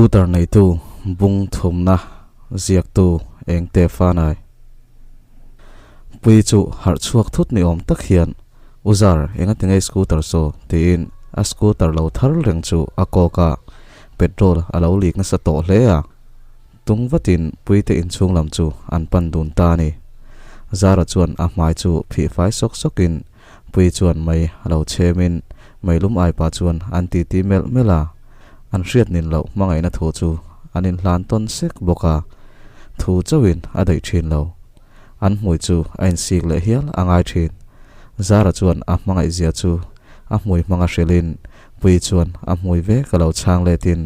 Scooter neitu bung thumna ziaktu engte fanai. Pui chu harh chhuak thut ni awm tak hian U Zar engati nge scooter saw tiin a scooter lo thar reng chu a kawk a, petrol a lo leak nasa tawh hle a. Tung vatin Puite inchhung lam chu an pan dun ta a ni. Zara chuan a hmai chu phih fai sawk sawkin Pui chuan mei a lo chhemin meilum ai pah chuan an titi melh melh a, an hriat nin loh hmangaihna thu chu an inhlan tawn sek bawk a, thu chauhin a daih thin lo. An hmui chu a insik leh hial a ngai thin. Zara chuan a hmangaih zia chu a hmui hmanga hrilhin Pui chuan a hmui vek a lo chhang letin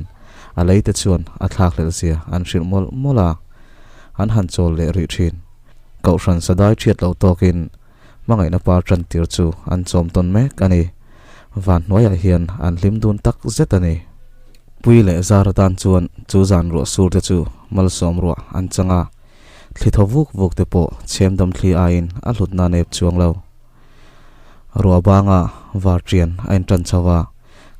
a leite chuan a thlakhlelh zia an hrilh mawlh mawlh a, an han chawl leh rih thin. Kohhran sadai thiat loh tawkin Hmangaihna par tan tir chu an chawm tawn mek a ni. Van hnuaiah hian an hlim dun tak zet a ni. Pui leh zar atan chuan chu zan ruah sur te chu malsawm ruah an chang a, thli thaw vuk vuk te pawh chhem dam thli aiin a hlutna nep chuang lo. Ruah banga var ṭian a inṭan chho a,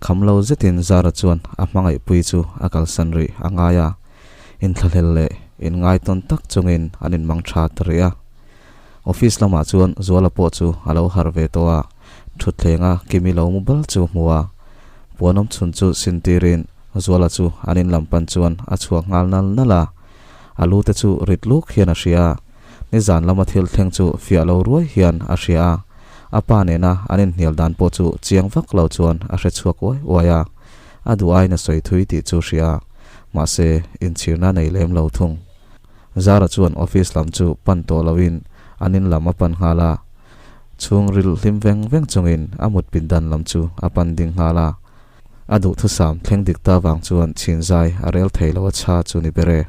kham lo zetin Zara chuan a hmangaih pui chu a kalsan rih a ngai a, inthlahlel leh inngaitawn tak chungin an inmang ṭha ta rih a. Office lamah chuan Zuala pawh chu a lo harh ve tawh a, thutthleng a Kimi lo mu bal chu hmu a. Puan awm chhun chu sin tirin Zuala chu an in lam pan chuan a chhuak nghal nal nal a. A lu te chu rit luk hian a hria a, nizan lama thil thleng chu fiah lo ruai hian a hria a. A pa nena an inhnial dan pawh chu chiang vak lo chuan a hre chhuak uai uai a. A duh aiin a sawi thui tih chu hria a, mahse inchhirna nei lem lo thung. Zara chuan office lam chu pan tawh loin an in lam a pan nghal a, chhungril hlim veng veng chungin a mut pindan lam chu a pan ding nghal a. A duhthusam thleng dik ta vang chuan chhinzai a rel thei lo a chha chu ni ber e.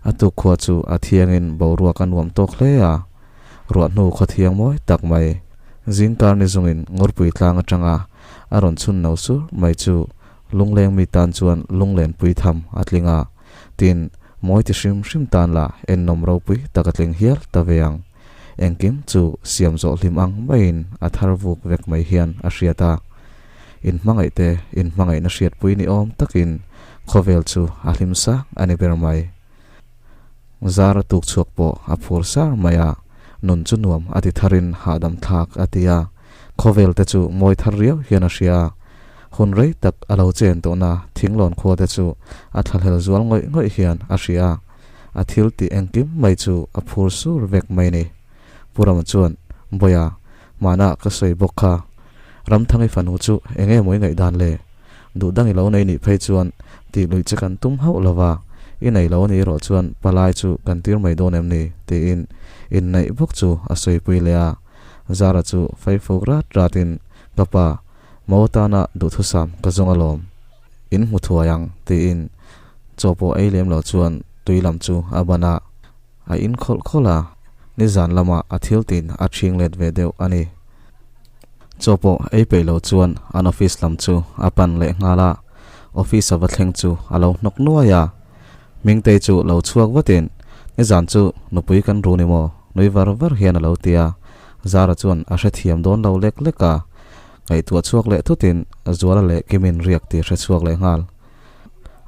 A tukkhua chu a thiangin boruak a nuam tawk hle a, ruah hnu khaw thiang mawi tak mai zingkar ni zungin Ngurpui tlang atanga a rawn chhun no sur mai chu lungleng mi tan chuan lunglenpui tham a tling a. Tin, mawi ti hrim hrim tan lah ennawm ropui tak a tling hial ta ve ang. Engkim chu siam zawh hlim ang maiin a thar vuk vek mai hian a hriat a. Inhmangaih te inhmangaihna hriatpui ni awm takin khawvel chu a hlim sang a ni ber mai. Zar a tuk chhuak pawh a phur sar mai a, nun chu nuam a ti tharin hahdam thlak a ti a. Khawvel te chu mawi thar riau hian a hria a, hun rei tak a lo chen tawhna thinglawn khua te chu a thlahlel zual ngawih ngawih hian a hria a, a thil tih engkim mai chu a phur sur vek mai ni. Pu Rama chuan, Bawia, hmana ka sawi bawk kha, Ramthangi fanu chu eng nge maw i ngaihdan le? Duh dang i lo nei nih phei chuan tih luih che kan tum hauh lo va, i nei lo a nih erawh chuan palai chu kan tir mai dawn em ni? tiin inneih bawk chu a sawipui leh a. Zara chu faifuk rat ratin, Ka pa, mo atana duhthusam ka zawng alawm. In hmu thuai ang, tiin chaw pawh ei lem lo chuan tui lam chu a ban a. A in khawlh khawlh a, nizan lamah a thil tin a ṭhing let ve deuh a ni. Chaw pawh ei peih lo chuan an office lam chu a pan leh nghal a, office a va thleng chu a lo hnawk nuai a. Hmingtei chu lo chhuak vatin, Nizan chu nupui kan ru ni maw? Nui var var hian a lo ti a. Zara chuan a hrethiam dawn lo lek lek a. Ngaihtuah chhuak leh thutin Zuala leh Kimin riak tih hre chhuak leh nghal.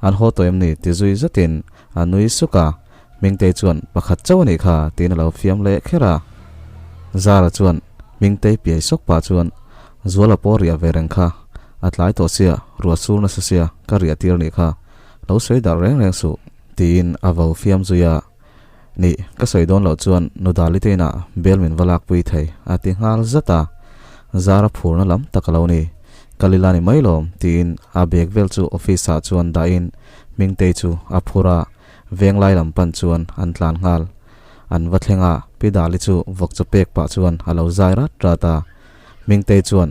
An haw tawh em ni? ti zui zetin a nui suk a. Hmingtei chuan, Pakhat chauh a nih kha, tiin a lo fiam leh kher a. Zara chuan Hmingtei piai sawk pah chuan, Zuala pawh riah ve reng kha. A tlai tawh sia, ruah sur nasa sia, ka riah tir a nih kha. Lo sawi darh reng reng suh, tiin a vo fiam zui a. Nih, ka sawi dawn loh chuan nu Dali te inah bel min va lakpui thei, a ti nghal zat a. Zara phurna lam tak a lo ni. Kalila ni mai lawm, tiin a bag vel chu office ah chuan dahin Hmingtei chu a phur a, venglai lam pan chuan an tlan nghal. An va thleng a, Pi Dali chu vawk chaw pek pah chuan a lo zai rat rat a. Hmingtei chuan,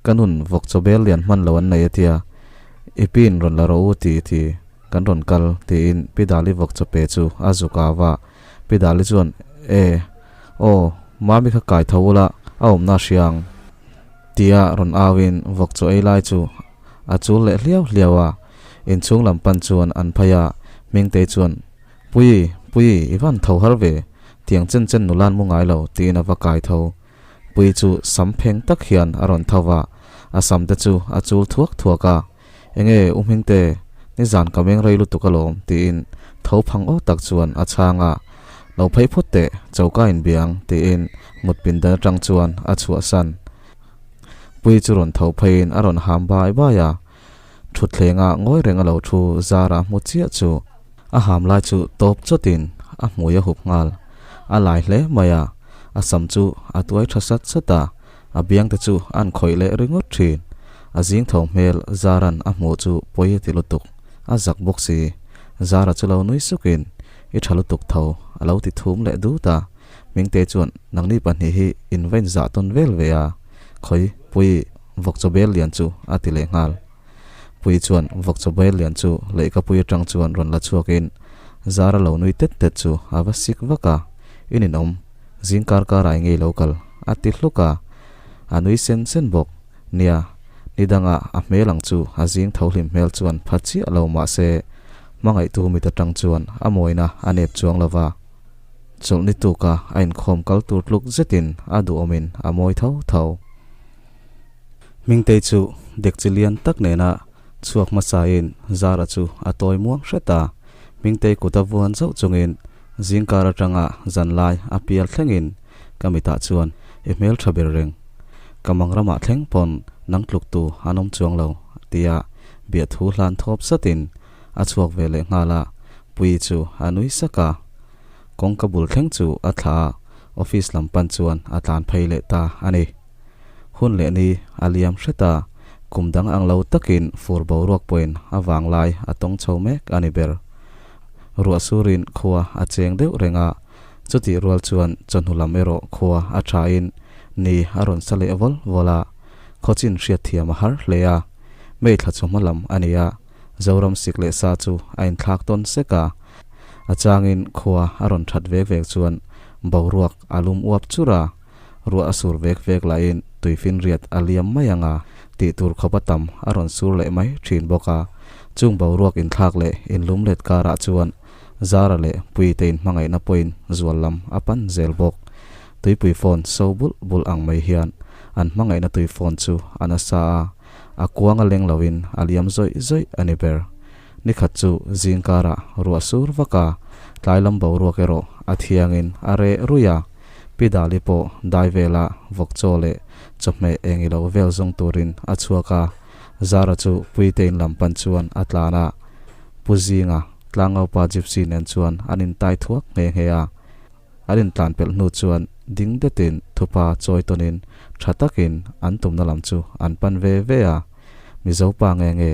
Ka nun vawk chaw bel lian hman lo an nei a tia, i pin rawn la rawh u ti ti kan rawn kal tiin Pi Dali vawk chaw pe chu a zuk a va. Pi Dali chuan, E, aw, Mami kha kai tho ula a awmna a hria ang tia rawn au in vawk chaw ei lai chu a chul leh hliau hliau a. Inchhung lam pan chuan an phei a, Hmingtei chuan, Pui, Pui, i van tho har ve, tiang chen chen nula an mu ngai lo tiin a va kai tho. Pui chu sam pheng tak hian a rawn tho va, a sam te chu a chul thuak thuak a. Enge u Hmingte, Nizan ka meng rei lutuk alawm, tiin tho phang aw tak chuan a chhang a. Lo phei phawt teh, choka inbiang, tiin mut pindan atang chuan a chhuahsan. Pui chu rawn tho pheiin a rawn ham bai bai a. Thutthleng ah ngawi reng a lo thu Zara hmu chiah chu a ham lai chu tawp chawtin a hmui a hup nghal. A lai hle mai a, a sam chu a tuai tha sat sat a, a biang te chu a an khawih leh ringawt thin. A zing tho hmel Zaran a hmuh chu pawi a ti lutuk, a zak bawk si. Zara chu lo nui sukin, I tha lutuk tho, a lo ti thum leh dut a. Hmingte chuan, Nangni pahnih hi in va inzah tawn vel ve a, khawi, Pui, Vawk chaw bel lian chu a ti leh nghal. Pui chuan vawk chaw bel lian chu lehkapui atang chuan rawn la chhuakin Zara lo nui tet tet chu a va sik vak a, I ninawm, zing kar karah i ngei lo kal a ti hluk a, a nui sen sen bawk. Nia, ni dangah a hmel ang chu a zing tho hlim hmel chuan pha chiah lo mah se hmangaihtu mit atang chuan a mawina a nep chuang lo va. Chawlhni tuka a inkhawm kal tur tluk zetin a duhawmin a mawi tho tho. Hmingtei chu dekchi lian tak nena chhuak hmasain Zara chu a tawi muang hret a. Hmingtei kut a vuan zauh chungin zingkar atanga zanlai a pial thlengin ka mitah chuan i hmel tha ber reng. Ka mang ramah thleng pawn nang tluktu an awm chuang lo tia biahthu hlan thawp satin a chhuak ve leh nghal a, Puii chu a nui sak a. Kawngka bul thleng chu a thla a, office lam pan chuan a tlan phei leh ta a ni. Hun leh ni a liam hret a, kum dang ang lo takin fur boruak pawhin a vanglai a tawng chho mek a ni ber. Ruah surin khua a cheng deuh reng a, chutih rual chuan chawhnu lam erawh khua a thain ni a rawn sa leh vawl vawl a, khawchin hriatthiam a har hle a. May thla chawhma lam a ni a, Zoram sik leh sa chu a inthlak tawn sek a, a changin khua a rawn that vek vek chuan boruak a lum uap chur a, ruah a sur vek vek lahin tuifinriat a liam mai ang a, tih tur khawp a tam a rawn sur leh mai thin bawk a. Chung boruak inthlak leh inlum let karah chuan Zara leh Puite inhmangaihna pawhin zual lam a pan zel bawk. Tuipui phone so bulh bulh ang mai hian an hmangaihna tui phone chu a nasa a, a kuang a leng loin a liam zawih zawih a ni ber. Nikhat chu zing karah ruah sur vak a, tlai lam boruak erawh a thiangin a reh ruih a. Pi Dali pawh dai vela vawk chaw leh chawhmeh eng ilo vel zawng turin a chhuak a, Zara chu Puitein lam pan chuan a tlan a. Pu Zinga, Tlangaupa Gypsy nen chuan an intai thuak nghe nghe a. An intlan pelh hnu chuan ding detin thupa chawi tawnin tha takin an tumna lam chu an pan ve ve a. Mizo pa nge nge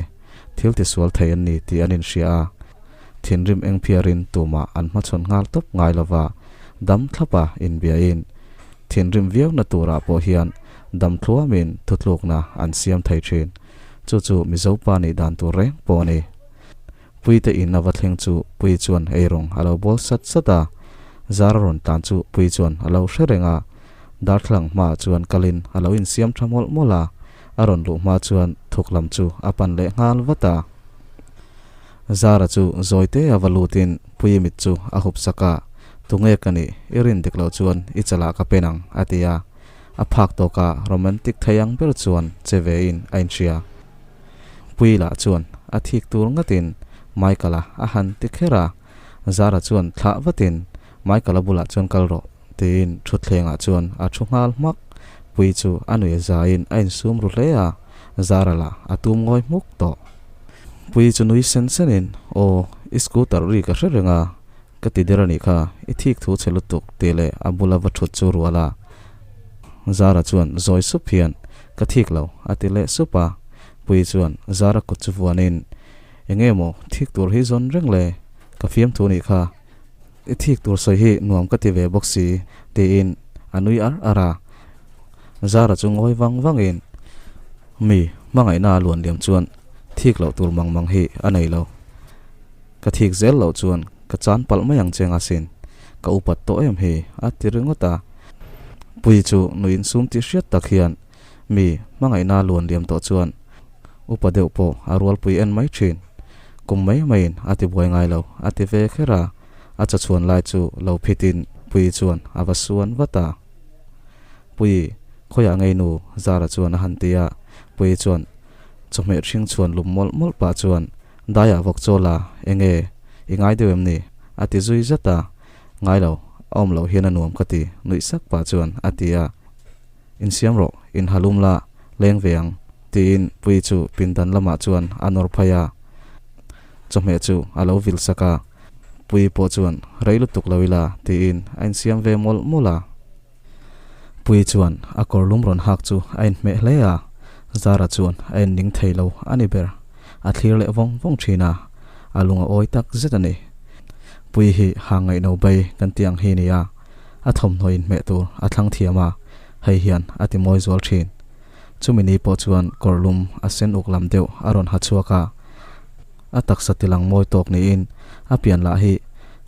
thil tisual thei an ni tih an inhria a, thinrim eng phiarin tumah an hmachhawn nghal tawp ngai lova dam thlapa inbiain thinrim viauna turah pawh hian dam thluamin thutlukna an siam thei thin. Chu chu Mizo pa nih dan tur reng pawh a ni. Puite in a va thleng chu Pui chuan eirawng a lo bawl sat sat a, Zara rawn tlan chu Pui chuan a lo hre reng a, darthlalang hmaah chuan kalin a lo insiam tha mawlh mawlh a, a rawn luh hma chuan thuk lam chu a pan leh nghal vat a. Zara chu zawite a va lutin Pui mit chu a hup sak a, Tunge ka nih, i rin dik loh chuan i chalah ka pen ang, a ti a, a phak tawka romantic thei ang ber chuan che vein a inhria. Pui lah chuan a thik tur ngatin Michael-a a han ti kher a, Zara chuan thlah vatin Michael-a bulah chuan kal rawh tiin thutthlengah chuan a thu nghal hmak. Pui chu a nui zaiin a insum ru hle a, Zara lah a tum ngawi hmuk tawh. Pui chu nui sen senin, Aw, i scooter ri ka hre reng a, ka ti der a nih kha, i thik thu chhe lutuk tih leh a bula va thut chu rual a. Zara chuan zawi sup hian, Ka thik lo, a ti leh sup a. Pui chuan Zara kut chu vuanin, Enge maw thik tur hi zawn reng le? Ka fiamthu nih kha. I thik tur sawi hi nuam ka ti ve bawk si, tiin a nui ar ar a. Zara chu ngawi vang vangin, Mi, hmangaihna a luan liam chuan thik loh tur mang mang hi a nei lo. Ka thik zel loh chuan ka chan palh mai ang che ngasin, ka upat tawh em hi, a ti ringawt a. Pui chu nui insum tih hriat tak hian mi hmangaihna luan liam tawh chuan upa deuh pawh a rualpui en mai thin. Kum mai maiin a ti buai ngai lo, a ti ve kher a. A chawchhuan lai chu lo phitin Pui chuan a va suan vat a. Pui, khawiah ngei nu? Zara chuan a han ti a. Pui chuan chawhmeh hring chhuan lum mawlh mawlh pah chuan. Daiah vawk chaw la, enge i ngai deuh em ni? a ti zui zat a. Ngai lo, a awm loh hian a nuam ka ti, nuih sak pah chuan a ti a. Insiam rawh, inhalum la, leng ve ang, tiin Puii chu pindan lamah chuan a nawr phei a. Chawhmeh chu a lo vil sak a, Puii pawh chuan rei lutuk lo ila tiin a insiam ve mawlh mawlh a. Puii chuan a kawr lum rawn hak chu a inhmeh hle a, Zara chuan a en ning thei lo a ni ber. A thlir leh vawng vawng thin a, a lung a awi tak zet a ni. Puii hi hang ngaihno bai kan tih ang hi a ni a, a thawmhnaw inhmeh tur a thlang thiam a, hei hian a ti mawi zual thin. Chumi ni pawh chuan kawr lum a sen uk lam deuh a rawn ha chhuak a, a taksa tilang mawi tawk niin a pian lah hi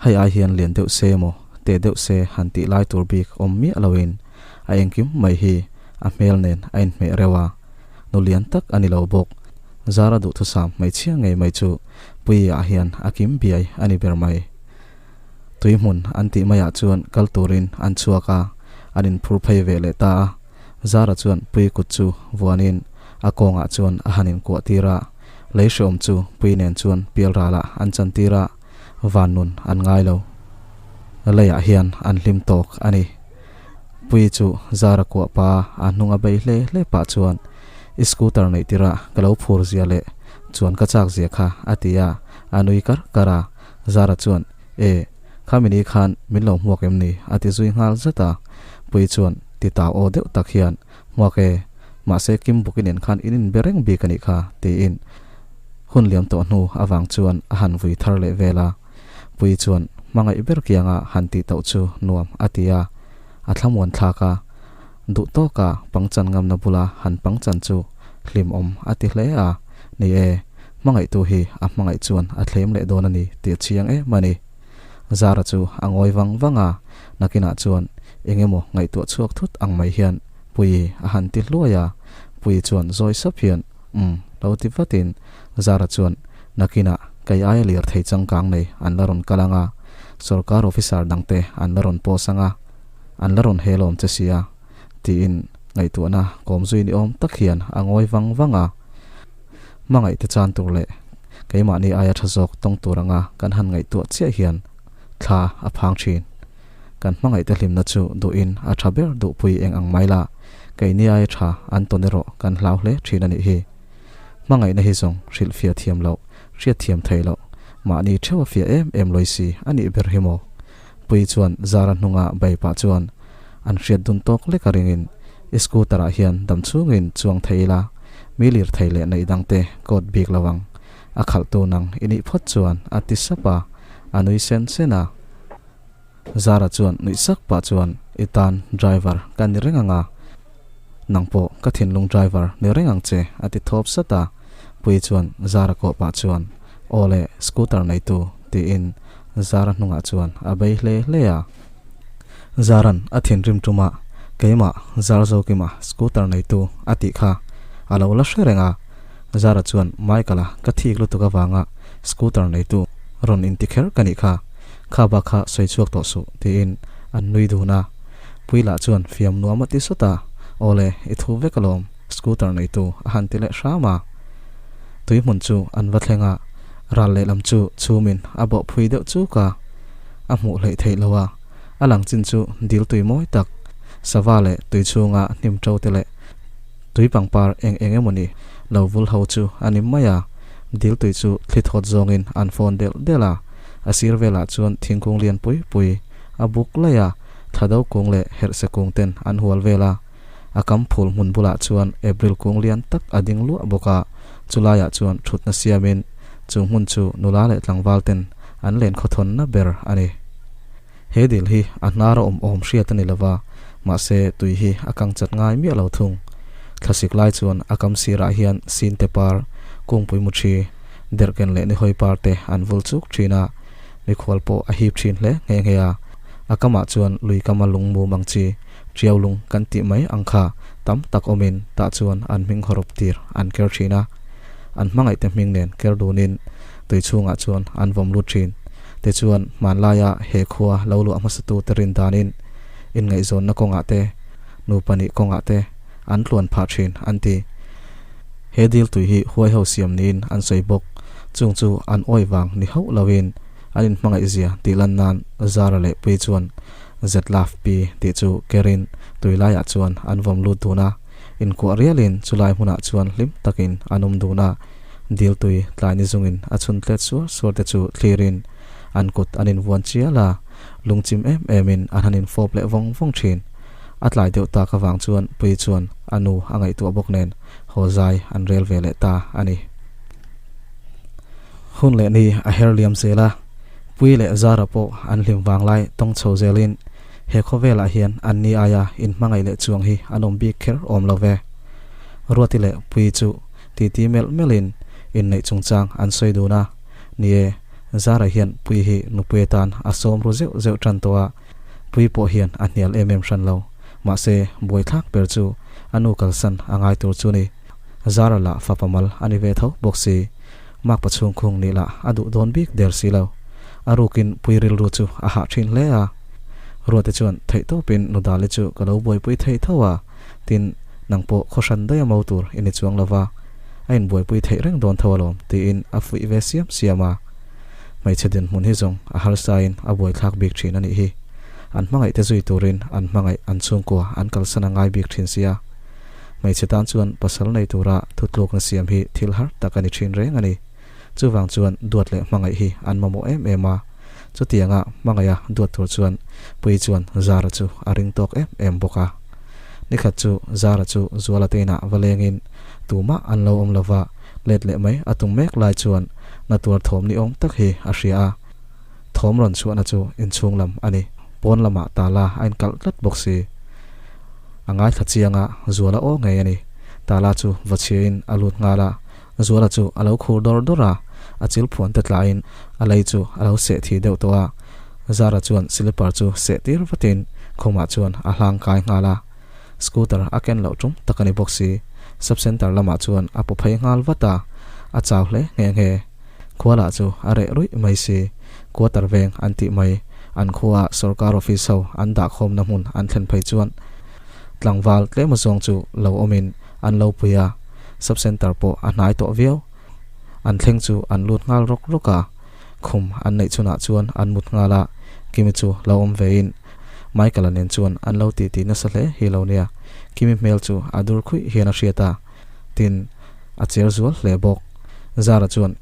hei ai hian lian deuh se emaw teh deuh se han tih lai tur bik awm miah loin a engkim mai hi a hmel nen a inhmeh reuh a, nu lian tak a ni lo bawk. Zara duhthusam hmeichhia ngei mai chu Puiah hian a kim biai a ni ber mai. Tui hmun an tih maiah chuan kal turin an chhuak a, an inphur phei ve leh ta a. Zara chuan Pui kut chu vuanin a kawngah chuan a han inkuah tir a, lei hreawm chu Pui nen chuan pial ralah an chan tir a, van nun an ngai lo. Leiah hian an hlim tawk a ni. Pui chu Zara kuah pa a hnung a bei hle hle pah chuan I scooter neih tirah ka lo phur zia leh chuan ka chak zia kha a ti a, a nui kar kar a. Zara chuan, E, khami ni khan min lo hmuak em ni? a ti zui nghal zat a. Puii chuan ti tau aw deuh tak hian, Hmuak e, mahse Kim Buki nen khan in inbe reng bik a nih kha, tiin hun liam tawh hnu avang chuan a han vui thar leh vel a. Puii chuan hmangaih ber kianga han tih tauh chu nuam a ti a, a thlamuan thlak a, duh tawka pangchan ngamna bula han pangchan chu hlimawm a ti hle a, Ni e, Hmangaihtu hi a hmangaih chuan a thlem leh dawn a ni tih a chiang em a ni. Zara chu a ngawi vang vang a, nakinah chuan eng emaw ngaihtuah chhuak thut ang mai hian Puii a han ti hluai a, Puii chuan zawi sap hian umm lo ti vatin Zara chuan nakinah kei aia lirthei changkang nei an la rawn kal ang a, sorkar officer dangte an la rawn post ang a, an la rawn helawm che sia tiin ngaihtuahna kawm zui ni awm tak hian a ngawi vang vang a. Hmangaihte chan tur leh keimahni aia tha zawk tawng tur anga kan han ngaihtuah chiah hian thla a phang thin. Kan hmangaihte hlimna chu duhin a tha ber duhpui eng ang mai la, keini aia tha an tawn erawh kan hlau hle thin a nih hi. Hmangaihna hi zawng hrilhfiah thiam loh, hriatthiam theih loh, mahni theuh a fiah em em lawi si a nih ber hi maw? Pui chuan Zara hnunga bei pah chuan an hriat dun tawk lek a ringin i scooter ah hian dam chhungin chuang thei ila, mi lirthei leh neih dangte kawt bik lo ang. A khalhtu nang i nih phawt chuan a ti sap a, a nui sen sen a. Zara chuan nuih sak pah chuan i tan driver ka ni reng ang a, nang pawh ka thinlung driver ni reng ang che a ti thawp sat a. Pui chuan Zara kawh pah chuan aw le scooter neitu tiin Zara hnungah chuan a bei hle hle a. Zaran a thinrim ṭuma keimah Zarzokima scooter neitu a tih kha a lo la hre reng a. Zara chuan Michael-a ka thik lutuk avanga scooter neitu rawn inti kher ka nih kha, kha bak kha sawi chhuak tawh suh tiin an nui dun a. Puila chuan fiam nuam a ti sawt a, Aw le, i thu vek alawm, scooter neitu a han ti leh hram a. Tui hmun chu an va thleng a, ral lehlam chu chhumin a bawh phui deuh chuk a. A hmuh hleih theih lo a, a lang chin chu dil tui mawi tak, sava leh tui chhunga hnim ṭo te leh tui pangpar eng eng emawni lo vul ho chu a ni mai a. Dil tui chu thli thawt zawngin an fawn delh delh a, a sir velah chuan thingkung lian pui pui a buk laih a, thla do kung leh herhse kung ten an hual vel a. A kam phul hmun bulah chuan April kung lian tak a ding luah bawk a, chulaiah chuan thutna siamin chu hmun chu nula leh tlangval ten an len khawthawnna ber a ni. He dil hi a hnar a awm awm hriat a ni lova, mahse tui hi a kang chat ngai miah lo thung. Thlasik lai chuan a kam sirah hian sinte par, kungpui muthi, derhken leh nihawi par te an vul chuk thin a, mikhual pawh a hip thin hle nghe nghe a. A kamah chuan lui kama lung mum ang chi, Ṭiau lung kan tih mai ang kha tam tak awmin tah chuan an hming hawrawp tir an ker thin a. An hmangaihte hming nen ker dunin tui chhungah chuan an vawm lut thin. Tichuan, hmanlaia he khua lo luah hmasatute rin danin inngaihzawnna kawngah te, nupa nih kawngah te an tluan phah thin an ti. He dil tui hi huai ho siam niin an sawi bawk. Chung chu an awi vang ni hauh loin an inhmangaih zia tih lan nan Zara leh Puii chuan Zetlaf pi tih chu kerin tui laiah chuan an vawm lut dun a, inkuah rialin chulai hmunah chuan hlim takin an awm dun a, dil tui tlai ni zungin a chhun tlet suar suar te chu thlirin an kut an invuan chial a, lungchim em emin an han infawp leh vawng vawng thin. A tlai deuh tak avang chuan Puii chuan a nu a ngaihtuah bawk nen haw zai an rel ve leh ta a ni. Hun leh ni a her liam zel a, Puii leh Zara pawh an hlim vanglai tawng chho zelin he khawvelah hian an ni aia inhmangaih leh chuang hi an awm bik kher awm lo ve. Ruati leh Puii chu titi melh melhin inneih chungchang an sawi dun a, ni e, Zara hian Puii hi nupui atan a sawm ru zeuh zeuh tan tawh a, Puii pawh hian a hnial em em hran lo. Mahse, buaithlak ber chu a nu kalsan a ngai tur chu ni. Zara lah fapa mal a ni ve tho bawk si. Makpa chhungkhung nih lah a duh dawn bik der si lo. A rukin Puii rilru chu a hah thin hle a. Ruate chuan theihtawpin Nudali chu ka lo buaipui thei tho a, tin, nang pawh khaw hran daih a mo tur i ni chuang lo va, a inbuaipui theih reng dawn tho alawm, tiin a fuih ve siam siam a. Hmeichhe dinhmun hi zawng a harsain a buaithlak bik thin a nih hi. An hmangaih te zui turin an hmangaih an chhungkua an kalsan a ngai bik thin sia. Hmeichhe tan chuan pasal nei tura thutlukna siam hi thil har tak a ni thin reng a ni. Chuvang chuan duat leh hmangaih hi an mamawh em em a. Chutianga hmangaiha duat tur chuan Puii chuan Zara chu a ring tawk em em bawk a. Nikhat chu Zara chu Zuala te inah va lengin tumah an lo awm lova, let leh mai a tum mek lai chuan na tuar thawm ni awm tak hi a hria a. Thawm rawn chhuahna chu inchhung lam a ni. Pawn lamah Tala a inkalh tlat bawk si. A ngaithla chiang a, Zuala aw ngei a ni. Tala chu va chhiain a lut nghal a. Zuala chu a lo khur dawr dawr a, a chil phuan te tlaiin a lei chu a lo seh thi deuh tawh a. Zara chuan silipar chu seh tir vatin khumah chuan a hlang kai nghal a. Scooter a ken loh tum tak a ni bawk si. Sub centre lamah chuan a pu phei nghal vat a, a chau hle nghe nghe. Khua lah chu a reh ruih mai si. Quarter veng an tih mai. An khua sorkar office ho an dah khawmna hmun an thlen phei chuan tlangval tlem azawng chu lo awmin an lo pui a, sub centre pawh a hnai tawh viau. An thleng chu an lut nghal rawk rawk a, khum an neih chhunah chuan an mut nghal a, Kimi chu lo awm vein Michael-a nen chuan an lo titi nasa hle hi lo nia, Kimi hmel chu a dur khuih hian a hriat a, tin, a cher zual hle bawk. Zara chuan,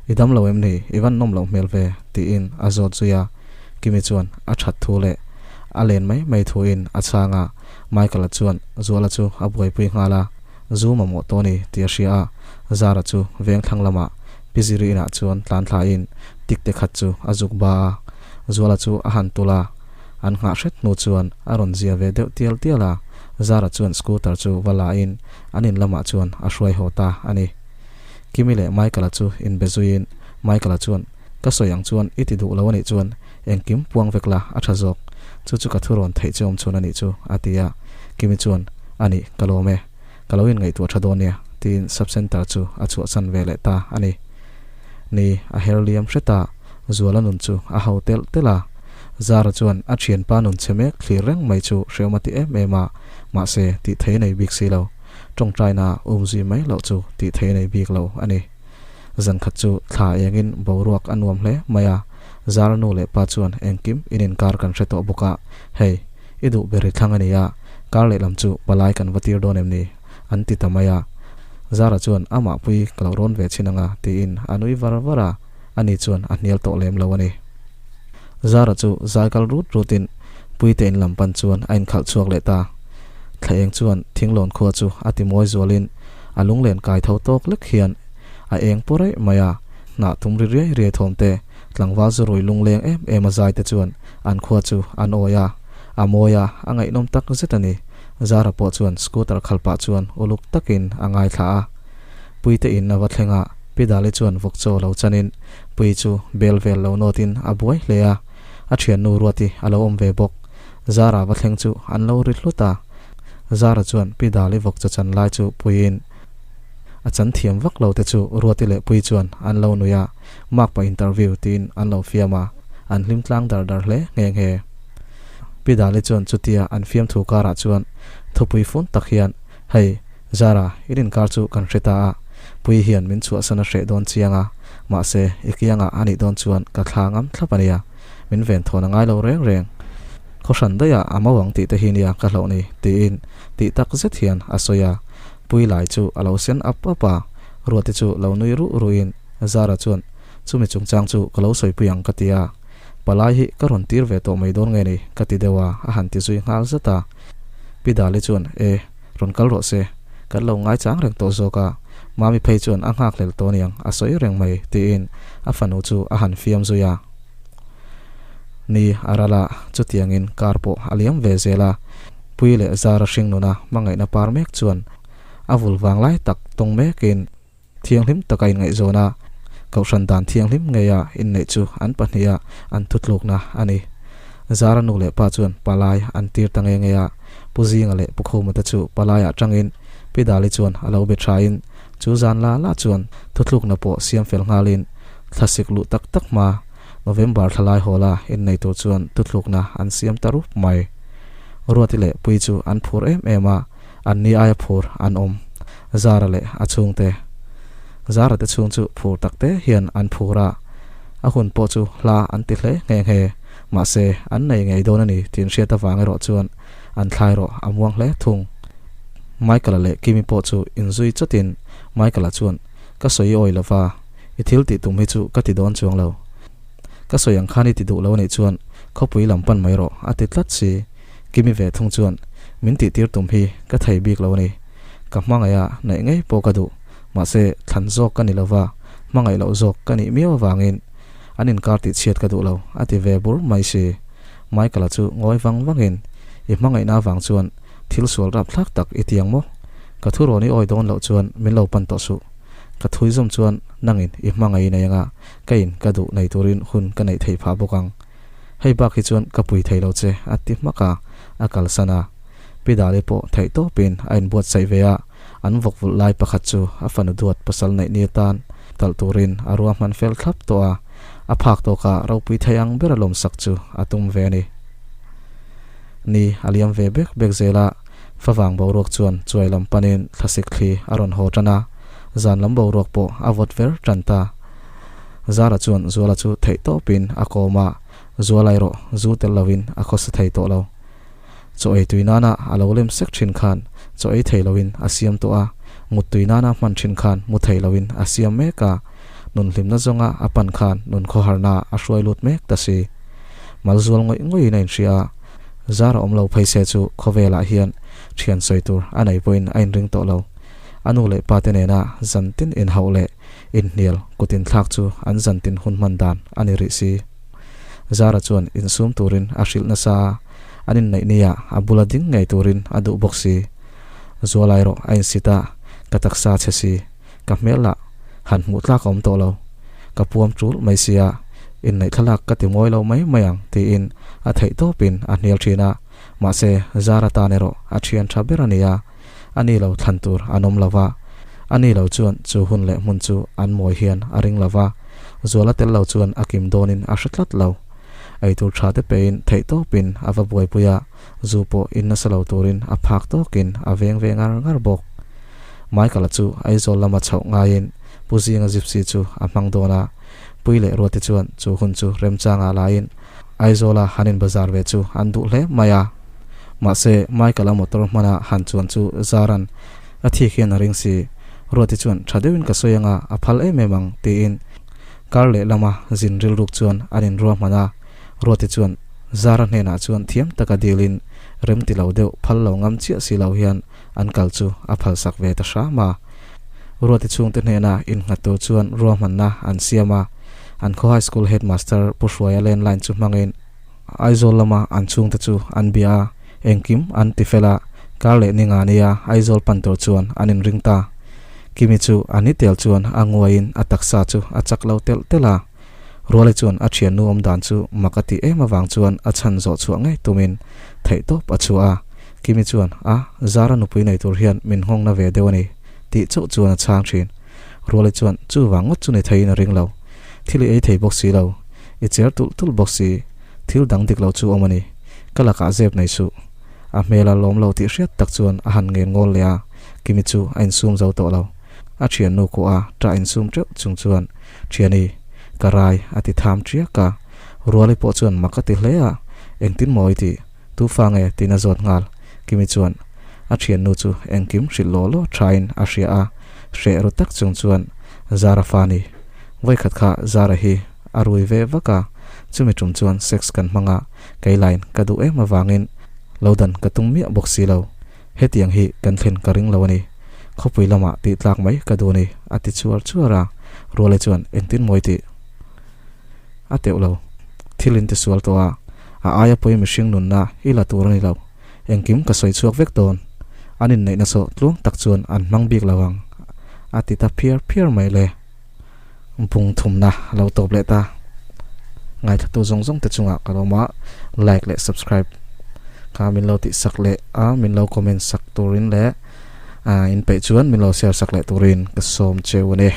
I dam lo em ni? I van nawm loh hmel ve, tiin a zawt zui a. Kimi chuan a that thu leh a len mai mai thuin a chhang a. Michael-a chuan Zuala chu a buaipui nghal a, zu mamawh tawh a ni tih a hria a. Zara chu veng thlang lamah Pi Ziri inah chuan tlan thlain tik te khat chu a zuk ba a. Zuala chu a han tulh a, an nghah hret hnu chuan a rawn zia ve deuh tial tial a. Zara chuan scooter chu va lain an in lamah chuan a hruai haw ta a ni. Kimi leh Michael-a chu inbe zuiin Michael-a chuan, Ka sawi ang chuan i ti duh lo a nih chuan engkim puang vek la a tha zawk. Chu chu ka thurawn theih che awm chhun a nih chu, a ti a. Kimi chuan, A nih, ka lawm e. Ka lo inngaihtuah tha dawn nia, tiin sub-centre chu a chhuahsan ve leh ta a ni. Ni, a her liam hret a, Zuala nun chu a ho telh telh a. Zara chuan a thianpa nun chhe mek thlir reng mai chu hrehawm a ti em em a, mahse tih thei a nei bik si lo. Tawngtaina umzui mai loh chu tih thei a nei bik lo a ni. Zan khat chu thla engin boruak a nuam hle mai a, Zara nu leh pa chuan engkim in inkar kan hre tawh bawk a, hei, i duh ber i thlang a ni a, kar lehlam chu palai kan va tir dawn em ni? an ti ta mai a. Zara chuan amah pui ka lo rawn ve chhin ang a tiin a nui var var a, ani chuan a hnial tawh lem lo a ni. Zara chu zai kal rut rutin Puite in lam pan chuan a inkhalh chhuak leh ta. Thla eng chuan Thinglawn khua chu a ti mawi zualin a lunglen kai tho tawk lek hian a eng pawh raih mai a, hnah tum ri riai riai thawm te, tlangval zu rui lungleng em em a zai te chuan an khua chu an awi a, a mawi a, a ngaihnawm tak zet a ni. Zara pawh chuan scooter khal pah chuan uluk takin a ngaithla a. Puite in a va thleng a, Pi Dali chuan vawk chaw lo chanin Pui chu bel vel lo nawtin a buai hle a, a thiannu Ruati a lo awm ve bawk. Zara va thleng chu an lo ri hlut a, Zara chuan Pi Dali vawk chaw chan lai chu puiin a chan thiam vak lo te chu Ruati leh Pui chuan an lo nui a, Makpa interview tiin an lo fiam a, an hlim tlang dar dar hle nghe nghe. Pi Dali chuan chutia an fiamthu karah chuan thupui fun tak hian, Hei, Zara, in inkar chu kan hre ta a, Puii hian min chhuahsan a hreh dawn chiang a, Mahse, i kiangah a nih dawn chuan ka thla ngam thlap a nia. Min ven thawn a ngai lo reng reng. Khaw hran daihah a mau ang tih te hi nia ka hlauh ni, tiin tih tak zet hian a sawi a. Pui lai chu a lo sen ap ap a, Ruati chu lo nui ruh ruhin Zara chuan, Chumi chungchang chu ka lo sawipui ang ka ti a. Palai hi ka rawn tir ve tawh mai dawn nge ni ka ti deuh a, a han ti zui nghal zat a. Pi Dali chuan, E, rawn kal rawh se, kan lo ngaichang reng tawh zawk a, Mami phei chuan a nghakhlel tawh aniang a sawi reng mai tiin a fanu chu a han fiam zui a. Ni a ral a, chutiangin kar pawh a liam ve zel a, Pui leh Zara hringnuna hmangaihna par mek chuan a vul vanglai tak tawng mekin, Thianghlim taka inngaihzawn a, Kohhran dan thianghlim ngeia inneih chu an pahniha an thutlukna a ni. Zara nu leh pa chuan palai an tir ta nge nge a, Pu Zinga leh Pu Khuma te chu palaiah tangin Pi Dali chuan a lo be thain chu zan la la chuan thutlukna pawh siam fel nghalin thlasik luh tak tak hma November thlalai hawla innei tur chuan thutlukna an siam ta rup mai. Ruati leh Pui chu an phur em em a, Anni aia phur an awm. Zara leh a chhungte. Zara te chhung chu phur tak te hian an phur a, a hun pawh chu hla an ti hle nghe nghe. Mahse, an nei ngei dawn a ni tih inhriat avang erawh chuan an thlai rawh a muang hle thung. Michael-a leh Kimi pawh chu inzui chawtin Michael-a chuan, Ka sawi awi lova, i thil tih tum hi chu ka ti dawn chuang lo. Ka sawi ang khan i ti duh lo anih chuan khawpui lam pan mai rawh a ti tlat si. Kimi ve thung chuan min tihtir tum hi ka thei bik lo a ni. Ka hmangaih a, naih ngei pawh ka duh. Mahse, thlan zawk ka ni lova, hmangaih loh zawk ka nih miau avangin an inkar tih chhiat ka duh lo, a ti ve bur mai si. Michael-a chu ngawi vang vangin, I hmangaihna avang chuan thil sual rapthlak tak i ti ang maw? Ka thu rawn i awi dawn loh chuan min lo pan tawh suh. Ka thuizawm chuan nangin i hmangaih i nei anga, ka in ka duh nei turin hun ka neih theih phah bawk ang. Hei bak hi chuan ka pui thei lo che a ti hmak a, a kalsan a. Pi Dali pawh theih tawpin a inbuatsaih ve a, an vawk vulh lai pakhat chu a fanu duat pasal neih ni atan talh turin a ruahman fel thlap tawh a, a phak tawkah ropui thei ang bera lawmsak chu a tum ve a ni. Ni a liam ve bek bek zel a, favang boruak chuan chuai lam panin thlasik thli a rawn haw tan a, zan lam boruak pawh a vawt ver tan ta. Zara chuan Zuala chu theih tawpin a kawm a, Zuala erawh zu tel loin a khawsa thei tawh lo. Chaw ei tui nana a lo lem sek thin khan chaw ei thei loin a siam tawh a, mut tui nana hman thin khan mu thei loin a siam mek a, nun hlimna zawnga a pan khan nun khawharna a hruai lut mek ta si. Mal zual ngawih ngawih in a inhria a, Zara awm lo phei se chu khawvelah hian thian sawi tur a nei pawhin a inring tawh lo. A nu leh pa te nena zan tin inhauh leh Inhnial kut inthlak chu an zantin hun hman dan a ni rih si. Zara chuan insum turin a hrilh nasa a, an inneih nia a bula ding ngei turin a duh bawk si. Zualai rawh a insit a, ka taksa chhe si, ka hmel lah han hmuh tlak a awm tawh lo. Ka puam tul mai sia, inneih thlalak ka ti mawi lo mai mai ang tiin a theih tawpin a hnial thin a, mahse Zara tan erawh a thian tha ber a ni a. A ni lo thlan tur an awm lo va, a ni lo chuan chu hun leh hmun chu an mawi hian a ring lo va, Zuala tel lo chuan a kim dawnin a hre tlat lo. Eitur tha te pein theih tawpin a va buaipui a, zu pawh in nasa lo turin a phak tawkin a veng ve ngar ngar bawk. Michael-a chu Aizawl lama chhoh ngaiin Pu Zinga Gypsy chu a hmang dawn a, Pui leh Ruati chuan chu hun chu remchangah laiin Aizawla han inbazar ve chu an duh hle mai a. Mahse, Michael-a motor hmana han chuan chu Zaran a thik hian a ring si. Ruati chuan tha deuhin ka sawi anga a phal em em ang tiin kar lehlama zin rilruk chuan an inruahman a. Ruati chuan Zara hnenah chuan thiam taka dilin rem ti lo deuh phal lo ngam chiah si lo hian an kal chu a phalsak ve ta hram a. Ruati chhungte hnena innghat tur chuan ruahmanna an siam a. An khaw high school headmaster Pu Hruaia landline chu hmangin Aizawl lama an chhungte chu an bia a, engkim an ti fel a, kar leh ni nga nia Aizawl pan tur chuan an inring ta. Kimi chu a ni tel chuan a nguaiin a taksa chu a chak lo telh telh a. Ruali chuan a thiannu awm dan chu mak a tih em avang chuan a chhan zawh chhuah ngei tumin theihtawp a chhuah a. Kimi chuan, A, Zara nupui nei tur hian min nghawng na ve deuh a ni, tih chauh chuan a chhang thin. Ruali chuan chuvang ngawt chu ni theiin a ring lo. Thil i ei thei bawk si lo. I cher tulh tulh bawk si, thil dang dik lo chu awm a ni. Ka lakah zep nei suh. A hmel a lawm lo tih hriat tak chuan a han ngen ngawl leh a, Kimi chu a insum zo tawh lo. A thiannu kuah a ṭah insum ṭeuh chung chuan, Thiani, ka rai, a ti tham ṭiak a. Ruali pawh chuan mak a ti hle a, Engtin maw i tih? Tu fa nge? tiin a zawt nghal. Kimi chuan a thiannu chu engkim hrilh law law ṭhain a hria a, hreh ru tak chung chuan Zara fa ni. Vawikhat kha Zara hi a rui ve vak a, chumi ṭum chuan sex kan hmang a, kei lain ka duh em avangin lo dan ka tum miah bawk si lo. Hetiang hi kan thlen ka ring lo a ni. Khawpui lamah tih tlak mai ka duh a ni, a ti chuar chuar a. Ruale chuan engtin mawi tih a teuh lo. Thil in tisual tawh a, a aia pawi mihring nunna i la tur a ni lo. Engkim ka sawi chhuak vek dawn. An inneihna saw tluang tak chuan an hmang bik lo ang, a ti ta phiar phiar mai le. Bung thumna a lo tawp leh ta. Ngaithlatu zawng zawng te chungah ka lawm a, like leh subscribe kha min lo tih sak leh a, min lo comment sak turin leh in peih chuan min lo share sak leh turin ka sawm cheu a ni.